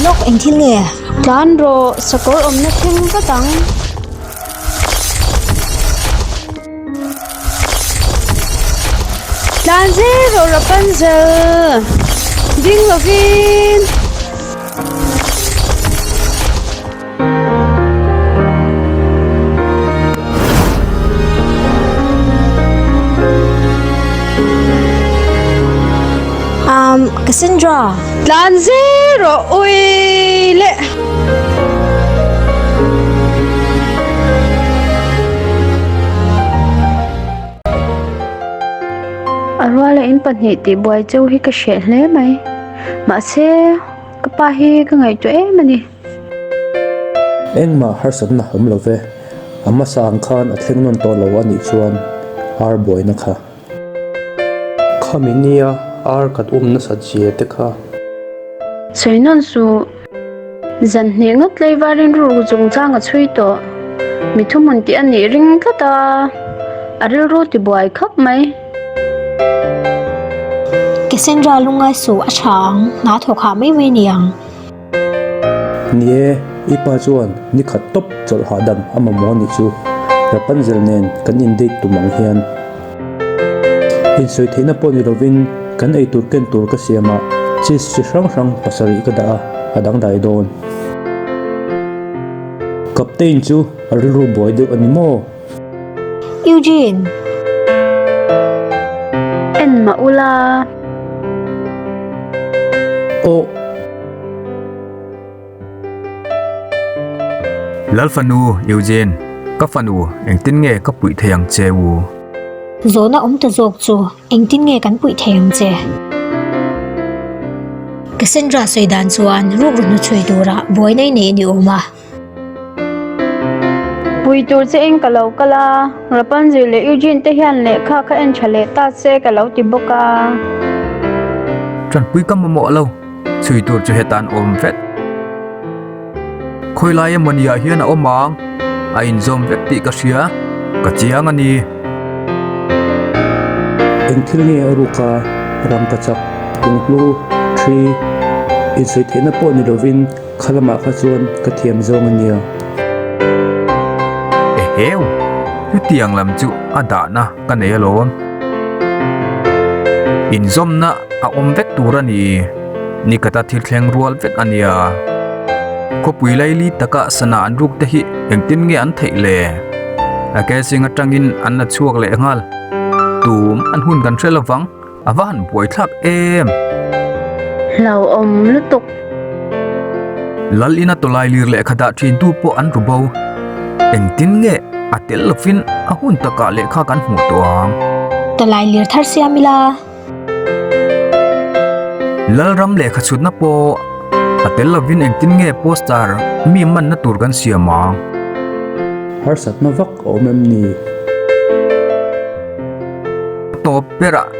Lawk, eng thil nge? Tlan rawh, sakawr awmna thleng vat ang. Tlan zel rawh Rapunzel, ding lovin. Um, Cassandra. Tlan zel rawh ui le. A ruala in pahnih tihbuai cheu hi ka hreh hle mai. Mahse, ka pa hi ka ngaihtuah em a ni. Engmah harsatna awm lo ve, a hmasa ang khan a thleng nawn tawh lo a nih chuan ar buaina kha. Khami nia ar kan um nasat zia te kha. Sawi nawn suh, zan hnih ngawt tlaivar in ruk chungchang a chhui tawh. Mi thuhmun tih a nih ring tlat a, a rilru ti buai khawp mai. Cassandra lungngai suh a tha ang, hna thawk hah mai mai a ni ang. Ni e, i pa chuan ni khat tawp chawlh hahdam a mamawh anih chu, Rapunzel nen kan in date tum ang hian. Insawi theihna pawh ni lovin kan eitur ken tur ka siam a, cheese chi hrang hrang pasarih ka dah a, a dangdai dawn. Captain chu a rilru buai deuh a ni maw? Eugene! En mah ula. Aw. Lal fanu Eugene, ka fanu engtin nge ka puih thei ang che u? Zawhna awm ta zawk chu engtin nge kan puih thei ang che? Cassandra sawi dan chuan rukru hnuchhui tura buaina i nei a ni awm a. Pui tur che in ka lo kal a, Rapunzel leh Eugene te hian lehkha kha en tha leh ta se ka lo ti bawk a. Tanpui ka mamawh lo, chhui tur chu heta an awm vek. Khawi lai emaw ni ah hian a awm ang, a inzawm vek tih ka hria, ka chiang a ni. Eng thil nge a ruk a, rangkachak, lunghlu, thi, insawi theihna pawh ni lovin, Kha lamah kha chuan ka thiam zawng a nia. Eheu, hetiang lam chu a dahna ka nei alawm. Inzawmna a awm vek tur a ni, nikata thil thleng rual vek a nia. Khawpui laili taka sana an ruk te hi engtin nge an theih le? A casing atangin an la chhuak leh nghal. Tum an hun kan hre lovang. A va han buaithlak em! Hlauhawm lutuk. Lal ina tawlai lir lehkha dah thin tu pawh an ru bo. Engtin nge a tel lovin a hun takah lehkha kan hmuh tawh ang? Tawlai lir thar siam ila. Lal ram lehkha chhutna pawh a tel lovin engtin nge poster mi manna tur kan siam ang? Harsatna vak a awm em ni? Tawp berah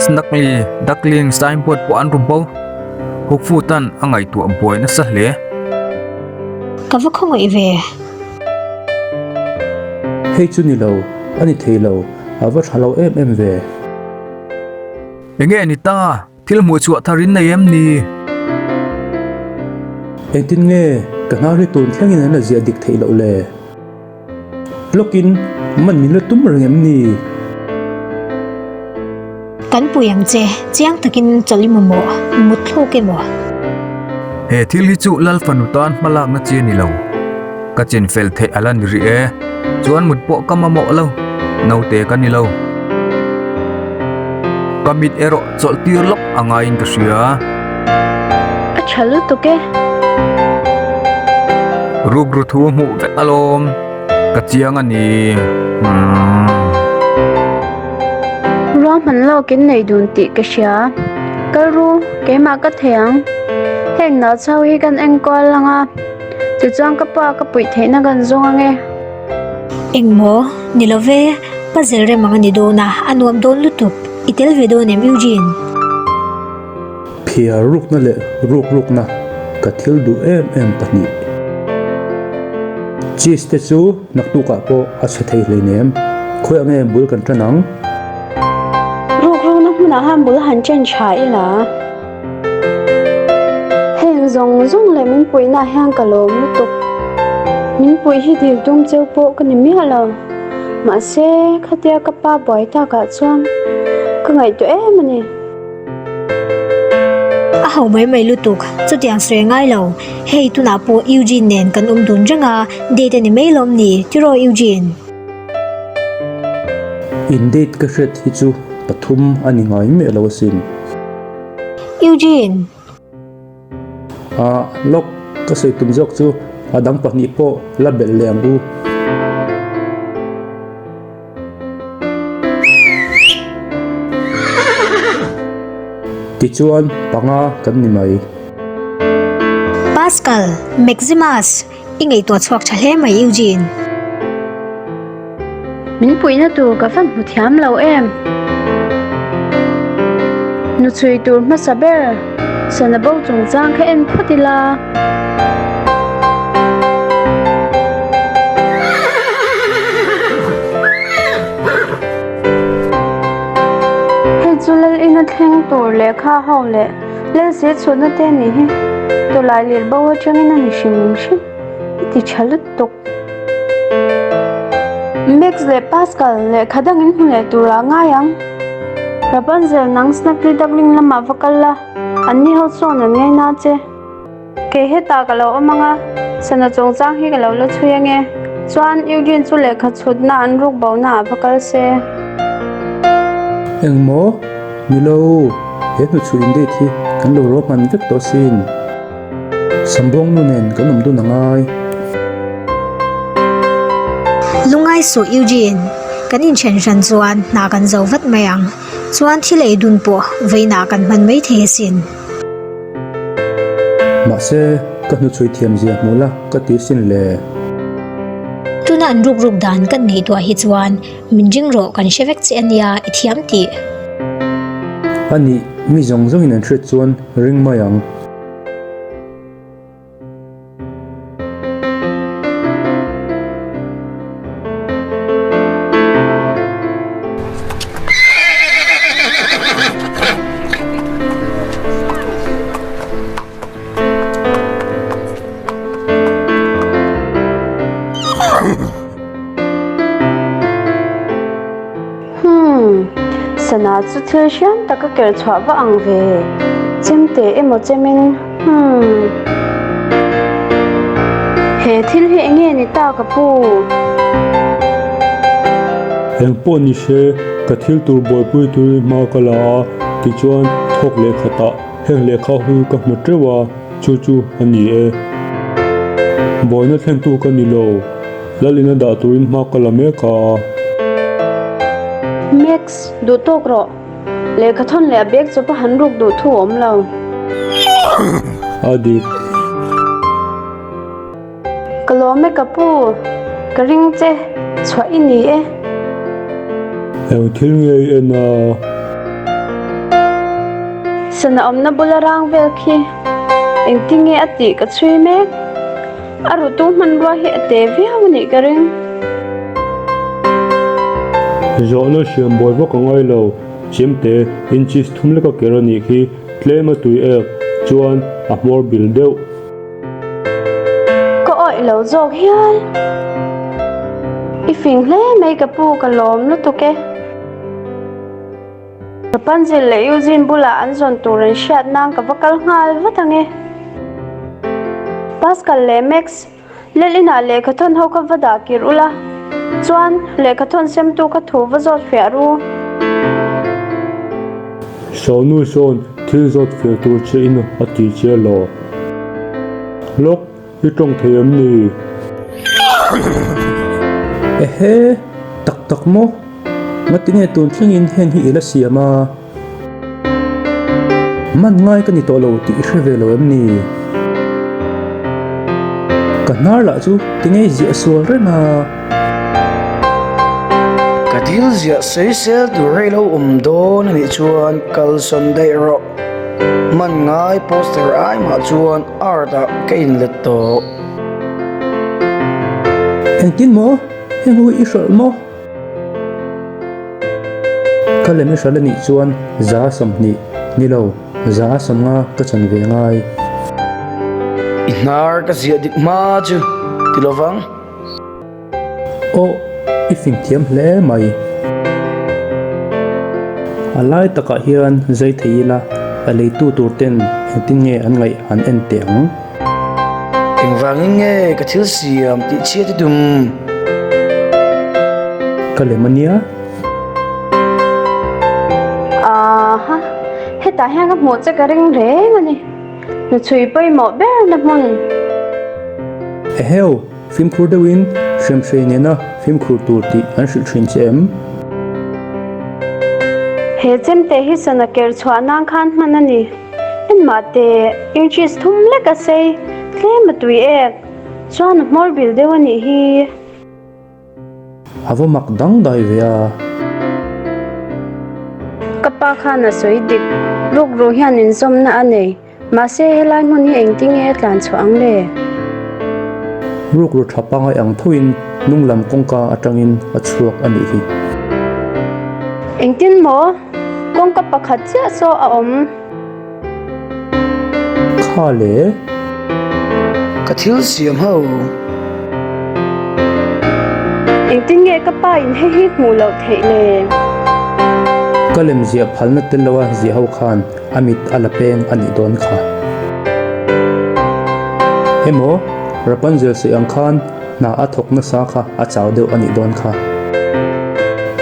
Snugly Duckling signboard pawh an ru bo. Hukfutan a ngaihtuah buai nasa hle. Ka va khawngaih ve. Hei chu ni lo, a ni thei lo, a va tha lo em em ve. Enge ni ta? Thil hmuh chhuah thar in nei em ni? Engtin nge ka hnar hi tun thlengin an la ziah dik theih loh le? Lawkin man min la tum reng em ni? Kan pui ang che, chiang takin chawlh i mamawh, mut thluk emaw? He thil hi chu Lal fanu tan hmalakna chi a ni lo. Ka chin fel theih a la ni rih e. Chuan mut pawh ka mamawh lo, naute ka ni lo. Ka mit erawh chawlh tir lawk a ngaiin ka hria. A tha lutuk e. Rukru thu hmuh vek alawm, ka chiang a ni. Umm. Ruahman lawk in nei dun tih ka hria. Kal ru, keimah ka thei ang. Heng nau chho hi kan enkawl ang a. Tichuan ka pa ka puih theihna kan zawng ang e. Engmaw? Ni lo ve, puzzle rem ang a ni dawn a, a nuam dawn lutuk. I tel ve dawn em Eugene? Phiar rukna leh ruk rukna ka thil duh em em pahnih. Cheese te chu naktukah pawh a chhe thei hleinem. Khawi ang nge bul kan tan ang? Ruk rukna hmunah khan bul han chen tha ila. Heng zawng zawng leh min puihnaah hian ka lawm lutuk. Min puih hi dil tum cheu pawh ka ni miah lo. Mahse, khatia ka pa buai takah chuan ka ngaihtuah em a ni. A ho mai mai lutuk, chutiang sawi a ngai lo. Hei tunah pawh Eugene nen kan awm dun reng a, date a ni mai lawm ni, tiraw Eugene? In date ka hriat hi chu pathum a ni ngai miah lo asin. Eugene! Ah, lawk ka sawi tum zawk chu a dang pahnih pawh la belh leh ang u. Tichuan panga kan ni mai. Pascal, Maximus, i ngaihtuah chhuak tha hle mai Eugene. Min puihna tur ka van hmu thiam lo em? Nu chhui tur hmasa ber, sana bo chungchang kha en phawt ila. Hei chu Lal ina thleng tur lehkha ho leh Lal se chhutna te a nih hi. Tawlai lirh bo atangin a ni hrim hrim i ti tha lutuk. Max leh Pascal lehkha dangin hmu leh turah ngai ang. Rapunzel nang Snuggly Duckling lamah va kal la, anni ho chuan an ngaina che. Kei hetah ka lo awm ang a, sana chungchang hi ka lo la chhui ange. Chuan Eugene chu lehkha chhutna an ruk bo na ah va kal se. Engmaw? Nilo, he hnuchhuih in date hi kan lo ruahman vek tawh asin. Sambuang nu nen kan awm dun a ngai. Lungai suh Eugene, kan inthen hran chuan hna kan zo vat mai ang. Chuan thil ei dun pawh vawiinah kan hman mai thei asin. Mahse, ka hnuchhui thiam zia hmuh la ka ti sin le. Tuna an ruk ruk dan kan ngaihtuah hi chuan min ring rawh kan hre vek che ania i thiam tih. Anih, mi zawng zawngin an hriat chuan ring mai ang. Hmm, sana chu thil hriam taka ker chhuah va ang ve. Chemte emaw chemin, hmm. He thil hi enge ni ta ka pu? Engpawh ni se, ka thil tur buaipui turin hma ka la a, tichuan thawk leh khatah heng lehkha hu ka hmu teuh a, chu chu a ni e. Buaina thlengtu ka ni lo. Lalin a dah turin hma ka la mek a. Max, duh tawk rawh. Lehkha thawn leh a bag chawp a han ruk duh thu a awm lo. A dik. Ka lawm e ka pu. Ka ring che. Chhuah i ni e. Eng thil nge i en a? Sana awmna bula rang vel khi engtinge a tih ka chhui mek. A rutu hmanrua hi a te viau a nih ka ring. Zawhna hriam buai vak a ngai lo, chemte inches thum leka ker a nih khi tlem a tui ek chuan a hmawr bil deuh. Ka awih lo zawk hial. I fing hle mai ka pu ka lawm lutuk e. Rapunzel leh Eugene bulah an zawn tur an hriat nan ka va kal nghal vat ang e. Pascal leh Max, Lel inah lehkhathawn ho kha va dah kir ula, chuan lehkhathawn semtu kha thu va zawt fiah ru. Sawnu sawn thil zawt fiah tur che in a ti che lo. Lawk, i tawng thei em ni? Ehe, tak tak maw? Ngatinge tun thlengin heng hi i la siam a? Man ngai ka ni tawh lo tih i hre ve lo em ni? Ka hnar lah chu tinge i ziah sual reng a? Ka thil ziah sawisel tur rei lo awm dawn a nih chuan kalsawn daih rawh. Man ngai poster ai mah chuan art ah ka inlet tawh. Engtin maw? Heng ho hi i hralh maw? Ka lem i hral anih chuan 120 ni lo 150 ka chan ve ngai. I hnar ka ziah dik hma chu ti lovang. Aw, i fing thiam hle mai. A lai takah hian zai thei ila, a leitu tur ten engtin nge an ngaih han en teh ang? Engvangin nge ka thil siam tih chhiat i tum? Ka lem a nia. Aha, hetah hian ka hmuh che ka ring reng a ni. Hnuchhui pawimawh ber na hmun. Eheu, fimkhur deuhin hriamhrei nena fimkhur tur tih an hrilh thin che em? He chemte hi sana ker chhuah nan khan hman a ni. Enmah te inches thum lek a sei, tlem a tui ek, chuan a hmawr bil deuh a nih hi. A va mak dangdai ve a. Ka pa khan a sawi dik. Rukru hian inzawmna a nei. Mahse helai hmun hi engtin nge a tlan chhuah ang le? Rukru tha pangai ang thoin hnung lam kawngka atangin a chhuak a nih hi. Engtin maw? Kawngka pakhat chiah saw a awm. Kha le. Ka thil siam ho. Engtin nge ka pa in hei hi hmuh loh theih le? Ka lem ziah phalna tel lo a ziah ho khan a mit a la peng a nih dawn kha. Emaw, Rapunzel sawi ang khan hna a thawk nasa kha a chau deuh a nih dawn kha.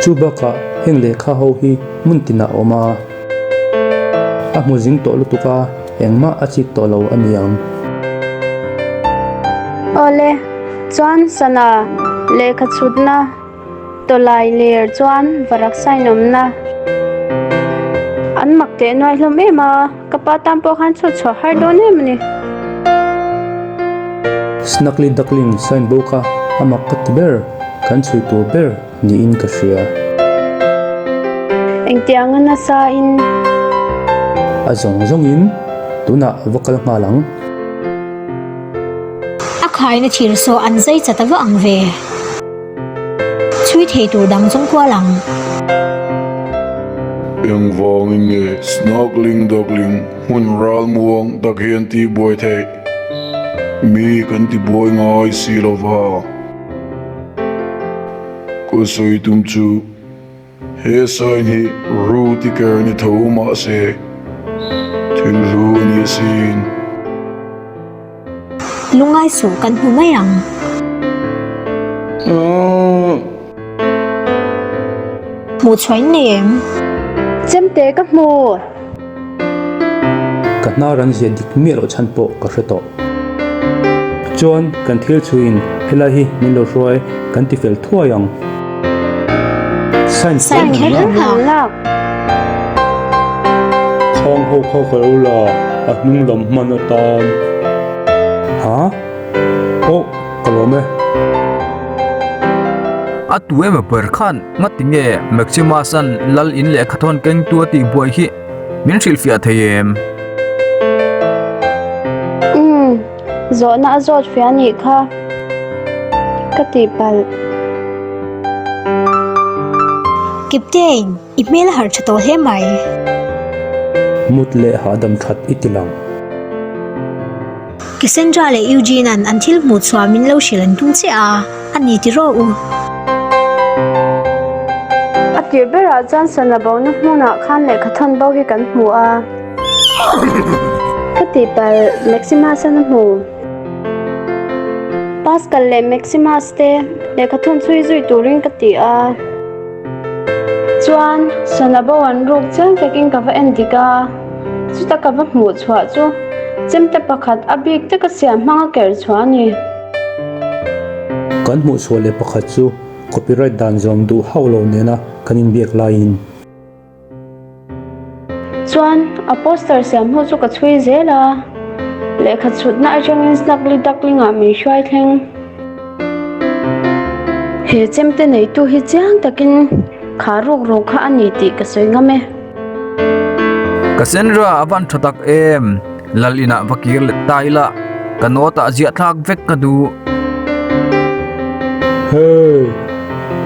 Chu bakah heng lehkha ho hi hmun tinah a awm a. A hmu zing tawh lutuk a, engmah a chik tawh lo a ni ang. Awle, chuan sana lehkha chhutna tawlai ler chuan varak sign awmna an mak teh nuai hlawm em a, ka pa tan pawh khan chhut chhuah har dawn em a ni. Snuggly Duckling sign bo kha a mak ka ti ber, kan chhui tur ber. Niin ka hria. Engtianga nasa in. A zawng zawng in tunah va kal nghal ang. A khaina thir saw an zai chat a va ang ve. Chhui thei tur dang zawng kual ang. Engvangin nge Snuggling Duckling hmun ralmuang tak hian tihbuai theih? Mi kan tibuai ngai si lova. Ka sawi tum chu he sign hi ru ti ker ni tho mahse thil hlu a ni asin. Lungai suh kan hmu mai ang. Hmuh chhuah in nei em? Chemte ka hmu. Ka hnar an ziah dik miah loh chhan pawh ka hre tawh. Chuan kan thil chhuiin helai hi min lo hruai kan ti fel thuai ang. Sign kher kan lak. Khang ho kha ka lo la a hnung lam hman atan. Ha? Aw ka lawm e. A tu emaw ber khan ngati nge Maximus-a'n lal in lehkha thawn kengtu a tih buai hi min hrilhfiah thei em? Umm, zawhna a zawt fiah a nih kha ka tihpalh. Captain, i hmel a harh tha tawh hle mai. Mut leh hahdam that i ti lang. Cassandra leh Eugene-a'n an thil hmuh chhuah min lo hrilh an tum chiah a, a ni ti rawh u. A tir berah chuan sana bona hmunah khan lehkha thawn bo hi kan hmu a. Ka tihpalh, Maximus-a'n a hmu. Pascal leh Maximus te lehkha thawn chhui zui turin ka ti a. Chuan, sana bo an ruk chiang takin ka va en dik a, chuta ka va hmuh chhuah chu chemte pakhat a bik taka siam hmang a ker chhuah a ni. Kan hmuh chhuah leh pakhat chu copyright dan zawm duh hauh lo nena kan inbiak laiin. Chuan, a poster siam ho chu ka chhui zel a, lehkha chhutna atangin Snuggly Duckling ah min hruai thleng. He chemte neitu hi chiang takin kha ruk ruk kha a ni tih ka sawi ngam e. Cassandra a van tha tak em? Lal inah va kir let ta ila, ka note ah ziah thlak vek ka duh. Hey!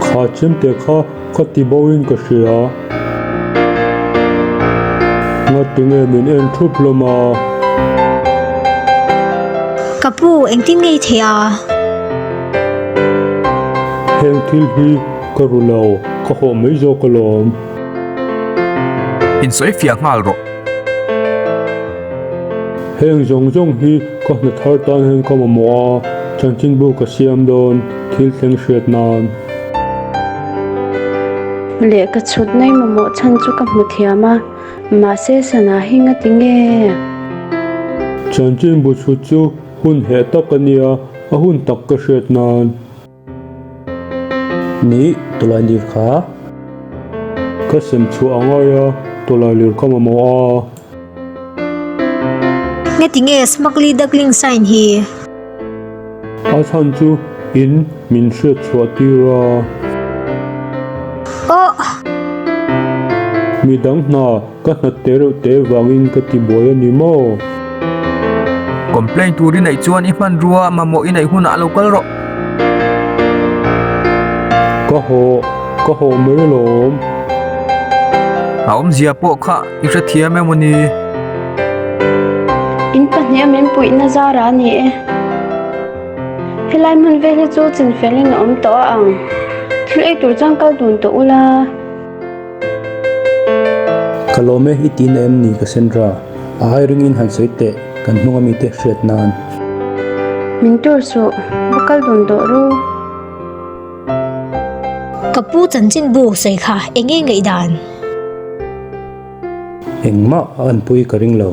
Kha chemte kha Ka ti bo in ka hria. Ngati nge min en thup hlawm a? Ka pu, engtin nge i theih a? Heng thil hi ka ru lo, ka hawh mai zawk alawm. Insawi fiah nghal rawh. Heng zawng zawng hi ka hna thar tan hian ka mamawh a, chanchinbu ka siam dawn thil thleng hriat nan. Lehkha chhut nei mamawh chhan chu ka hmu thiam a, mahse sana hi ngati nge? Chanchinbu chhut chu hun heh tak a nia, a hun tak ka hriat nan. Ni, tawlai lir kha. Ka sem chhuah a ngai a, tawlai lir ka mamawh a. Ngati nge Smugly Duckling sign hi? A chhan chu in min hriat chhuah tir a. Aw! Midang hna Ka hnat te reuh te vangin ka ti buai a ni maw? Complaint tur i neih chuan i hmanrua mamawh i neih hunah lo kal rawh. Ka hawh, ka hawh mai alawm. A awmzia pawh kha i hrethiam emaw ni? In pahniha min puihna zara a ni e. Helai hmun vel hi chu chinfelin a awm tawh a ang. Thil ei tur chuan kal dun tawh ula. Ka lawm e, i tihna em ni Cassandra? A hai ringin han sawi teh, kan hnung ami te hriat nan. Min tur suh, va kal dun tawh ru. Ka pu chanchinbu sawi kha eng nge ngaihdan? Engmah a anpui ka ring lo.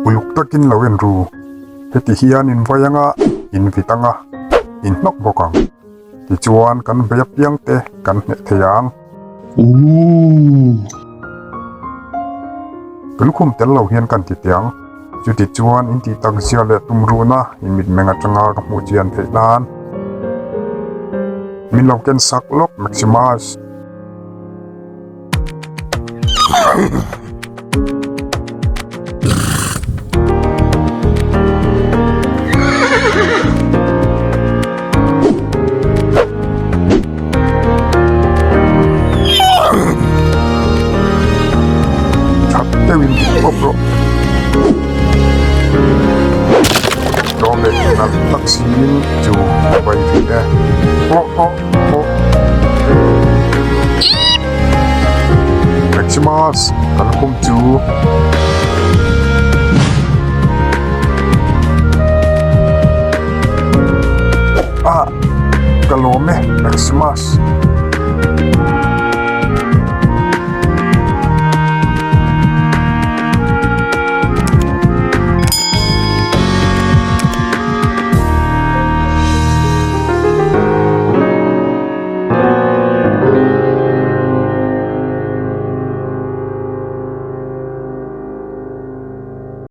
Uluk takin lo en ru. Heti hian in vai anga, in vit anga, in hnawk bawk ang. Tichuan kan bei apiang te kan hneh thei ang. Ooh. Lukhum tel lo hian kan ti teh ang. Chuti chuan in tih tak zia leh tumruhna in mitmeng atanga ka hmuh chian theih nan. Min lo ken sak lawk Maximus. That deuhin dik pawp rawh. Tlawm leh nalh tak siin chu ka vai thei e. Aw aw. Maximus kan khum chu ah ka lawm e Maximus.